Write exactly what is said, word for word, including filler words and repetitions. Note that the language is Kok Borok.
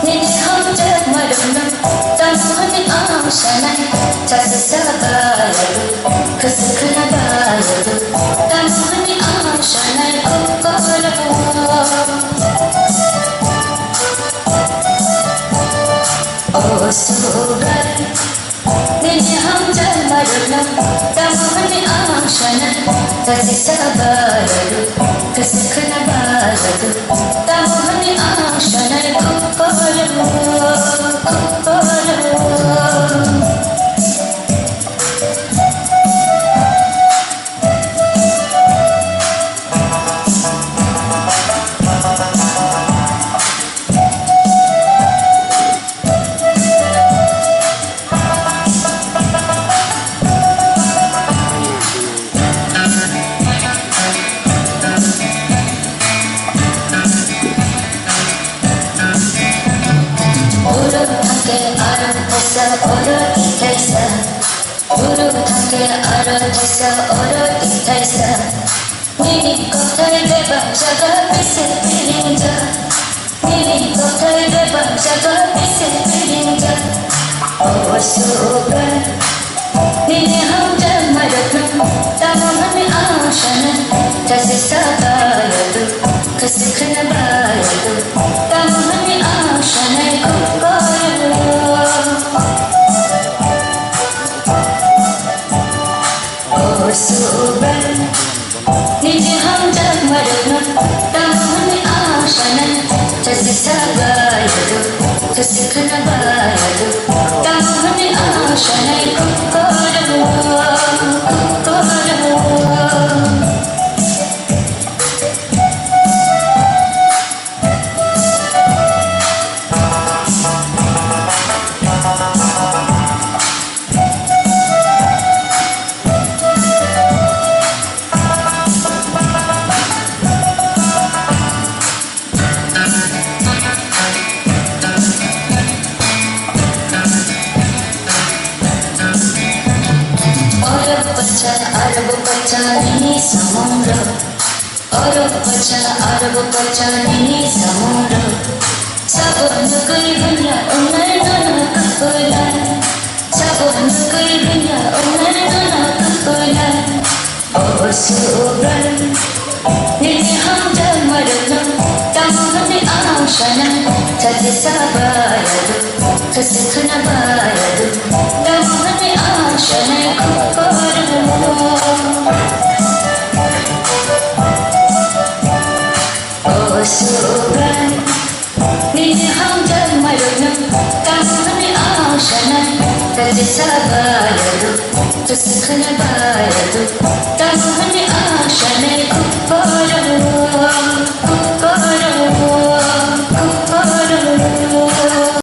Nini hamjakmarokno tamo hwnwi ang sanai, sachi sa bayadu, kwswk khwna bayadu, tamo hwnwi ang sanai kokoro. O Subai, nini hamjakmarokno tamo hwnwi ang sanai, sachi sa bayadu, kwswk khwna bayadu, tamo hwnwi ang sanai kokoro, kokoro. Oro thangkhe aro thaisa, oro thaisa. Oro thangkhe aro thaisa, oro thaisa. Nini kothai bebak jaga bisi piringjak. Nini kothai bebak jaga bisi piringjak. O Subai, nini hamjakmarokno tamo hwnwi ang sanai, sachi sa bayadu, kwswk khwna bayadu, tamo hwnwi ang sanai kokoro. O Subai, nini hamjakmarokno tamo hwnwi ang sanai, sachi sa bayadu, kwswk khwna bayadu, tamo hwnwi ang sanai kokoro, kokoro. Oro pacha, aro bo pacha, nini samungrok. Oro pacha, aro bo pacha, nini samungrok. Sabo nugwi bunya wngnai nono kwpwlai. Sabo nugwi bunya wngnai nono kwpwlai. O Subai, nini hamjakmarokno tamo hwnwi ang sanai, sachi sa bayadu, kwswk khwna bayadu, tamo hwnwi ang sanai kokoro. O Subai, nini hamjakmarokno tamo hwnwi ang sanai, sachi sa bayadu, kwswk khwna bayadu, tamo hwnwi ang sanai kokoro.